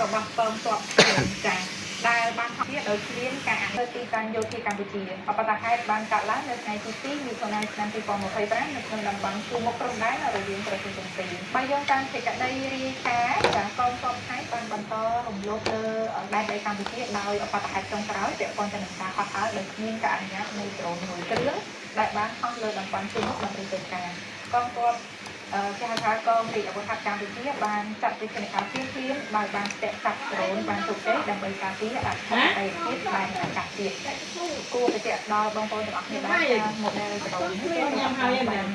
របស់កងទ័ពថៃចាដែលបានហោះដោយគ្មានការអនុទីតាំងយោធាកម្ពុជាអបតហេតុបានកើតឡើងនៅថ្ងៃទី2មិថុនាឆ្នាំ2025នៅក្នុងតំបន់ជួរមុខព្រំដែនរវាងប្រទេសទាំងពីរបើយោងតាមសេចក្តីរាយការណ៍ចាកងទ័ពថៃបានបន្តរំលោភលើដែនដីកម្ពុជាដោយអបតហេតុចុងក្រោយពាក់ព័ន្ធទៅនឹងការហោះហើរដោយគ្មានការអនុញ្ញាតនៃដ្រូនមួយគ្រឿងដែលបានហោះលើតំបន់ជួរមុខដើម្បីធ្វើការកងទ័ព គេហៅថាកងរាជអាវុធហត្ថកម្ពុជាបានចាត់វិធានការភ្លាមៗដោយបានស្ទាក់ចាប់ដ្រូនបានជោគជ័យដើម្បីការពារអធិបតេយ្យភាពដែនអាកាសជាតិគួរបញ្ជាក់ដល់បងប្អូនទាំងអស់គ្នាដែរថា model ដ្រូននេះគឺ ញ៉ាំហើយមែន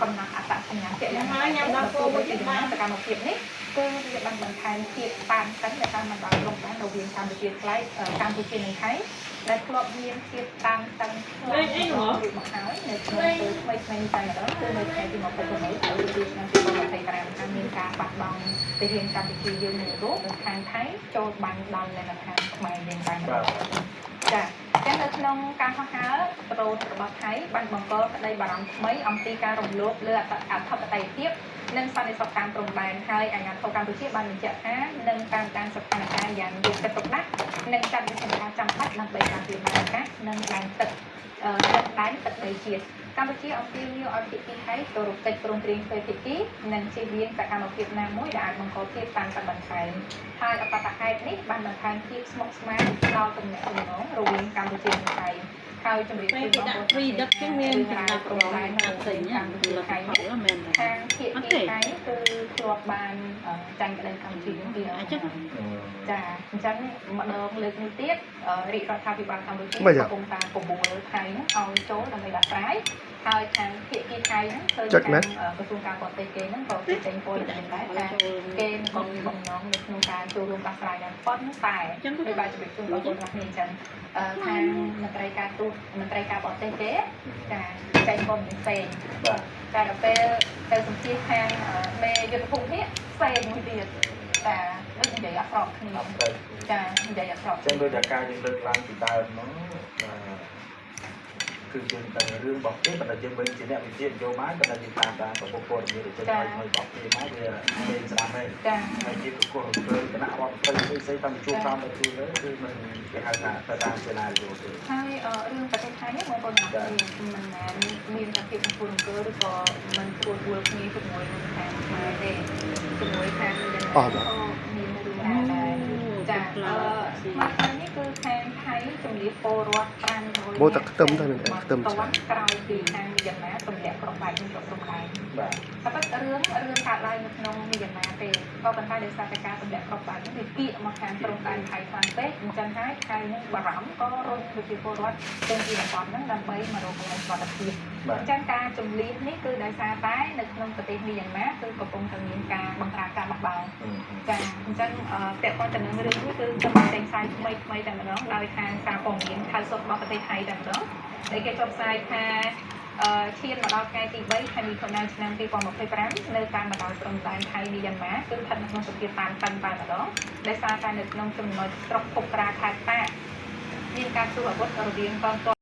កំណត់អត្តសញ្ញាណជាក់លាក់ ញ៉ាំហើយញ៉ាំដល់គោមួយទៀតបាន សកម្មភាពនេះគឺវាបានបន្ថែមភាពតានតឹងនៅតាមបណ្ដោយព្រំដែនរវាងកម្ពុជាថ្លៃកម្ពុជានិងថៃដែលធ្លាប់មានភាពតានតឹងខ្លាំង លេងអីហ៎ រួចមកហើយនៅក្នុងពេលថ្មីថ្មីនេះតែម្ដងគឺនៅថ្ងៃទី26ខែឧសភាឆ្នាំ2025ថាមានការបាត់បង់ទាហានកម្ពុជាយើងមួយរូបនិងខាងថៃចូលបាញ់ដល់នៅខាងខ្មែរយើងតែម្ដងចាចឹងនៅក្នុងការហោះហើរដ្រូនរបស់ថៃបានបង្កក្តីបារម្ភថ្មីអំពីការរំលោភលើអធិបតេយ្យភាពនិងសន្តិសុខតាមព្រំដែនហើយអាជ្ញាធរកម្ពុជាបានបញ្ជាក់ថានឹងតាមដានស្ថានភាពយ៉ាងយកចិត្តទុកដាក់និងចាត់វិធានការចាំបាច់ដើម្បីការពារដែនអាកាសនិងដែនទឹកនិងដែនទឹកដីជាតិកម្ពុជាអំពាវនាវឲ្យភាគីថៃគោរពកិច្ចព្រមព្រៀងទ្វេភាគីនិងជៀសវាងសកម្មភាពណាមួយដែលអាចបង្កភាពតានតឹងបន្ថែមហើយអបតហេតុនេះបានបន្ថែមភាពស្មុគស្មាញដល់ទំនាក់ទំនងរវាងកម្ពុជានិងថៃហើយជំរាប ពេល ជូនបងប្អូន គេដាក់ free ដឹកចឹងមាន រឿង ចំ រ៉ាវព្រ ណាប់រង ំដែន ណាទិញណា កម្ ល ពុជាថៃ ទ្ធផលមែនទេ ខាងភាគីថៃគឺធ្លាប់បានចាញ់ក្តីកម្ពុជាពី អញ្ចឹង ចាអញ្ចឹងម្ដងលើកនេះទៀតរាជរដ្ឋាភិបាលកម្ពុជា មិន កំពុងតែបបួលថៃហ្នឹងឲ្យចូលដើម្បីដោះស្រាយហើយខាងភាគីថៃហ្នឹងឃើញ ចុចមែ ខាង ន ក្រសួងការបរទេសគេហ្នឹងក៏គេចេញព័ត៌មានដែរថាគេក៏មានបំណងនៅក្នុងការចូលរួមដោះស្រាយដែរប៉ុន្តែ អញ្ចឹង ដូចបាទជម្រាបជូនបងប្អូនទាំងអស់គ្នាអញ្ចឹងខាងមន្ត្រីការទូតមន្ត្រីការបរទេសគេចាចេញព័ត៌មានផ្សេង បាទ តែដល់ពេលទៅសម្ភាសខាងមេយុទ្ធភូមិភាគផ្សេងមួយទៀតចាដូចនិយាយអត់ស្របគ្នា អត់ត្រូវ ចានិយាយអត់ស្រប ចឹងដូចតែការយើងលើកឡើងពីដើមហ្នឹងអឺគឺយើងដឹងរឿងរបស់គេប៉ុន្តែយើងវិញជាអ្នកវិទ្យានយោបាយប៉ុន្តែយើងតាមដានប្រព័ន្ធព័ត៌មានដែលចេញថ្មីៗរបស់គេមកវាលេងស្ដាប់ហើយ ចា ហើយជាប្រកួតប្រគណៈរដ្ឋមន្ត្រីផ្សេងៗតាមជួបតាមទៅជួបទៅគឺមិនគេហៅថាទៅតាមសេណារីយ៉ូទេ ហើយរឿងប្រទេសថៃនេះបងប្អូនទាំងអស់គ្នាមិនមែនមានតែភាពអង្គរអង្គើឬក៏មិនស្រួលបួលគ្នាជាមួយនឹងខាងខ្មែរទេជាមួយខាងយ៉ាង អស់បាទ ក៏មានរឿងរ៉ាវដែរចាមកថ្ងៃនេះគឺខាងថៃជំនះពលរដ្ឋ500 មកតែខ្ទឹមទៅមែនទេខ្ទឹម តន់ក្រោយពីខាងមីយ៉ាន់ម៉ាទម្លាក់គ្រាប់បែកនេះចូលព្រំដែន បាទ តែពិតរឿងរឿងកើតឡើងនៅក្នុងមីយ៉ាន់ម៉ាទេក៏ប៉ុន្តែដោយសារតែការទម្លាក់គ្រាប់បែកនេះវាគៀកមកខាងព្រំដែនថៃខ្លាំងពេកអញ្ចឹងហើយថៃនឹងបារម្ភក៏រុញប្រជាពលរដ្ឋចេញពីតំបន់ហ្នឹងដើម្បីមករកកន្លែងសុវត្ថិភាព បាទ អញ្ចឹងការជំលះនេះគឺដោយសារតែនៅក្នុងប្រទេសមីយ៉ាន់ម៉ាគឺកំពុងតែមានការបង្ក្រាបការបះបោរ ចាអញ្ចឹងពាក់ព័ន្ធទៅនឹងរឿងនេះគឺខ្ញុំចេញផ្សាយថ្មីថ្មីតែម្ដងដោយខាងសារព័ត៌មានខៅសុតរបស់ប្រទេសថៃតែម្ដងដែលគេចុះផ្សាយថាឈានមកដល់ថ្ងៃទី3ខែមិថុនាឆ្នាំ2025នៅតាមបណ្ដោយព្រំដែនថៃមីយ៉ាន់ម៉ាគឺស្ថិតនៅក្នុងសភាពតានតឹងតែម្ដងដោយសារតែនៅក្នុងចំណុចស្រុកពុកត្រាខេត្តតាកមានការស៊ូអាវុធរវាងកងទ័ព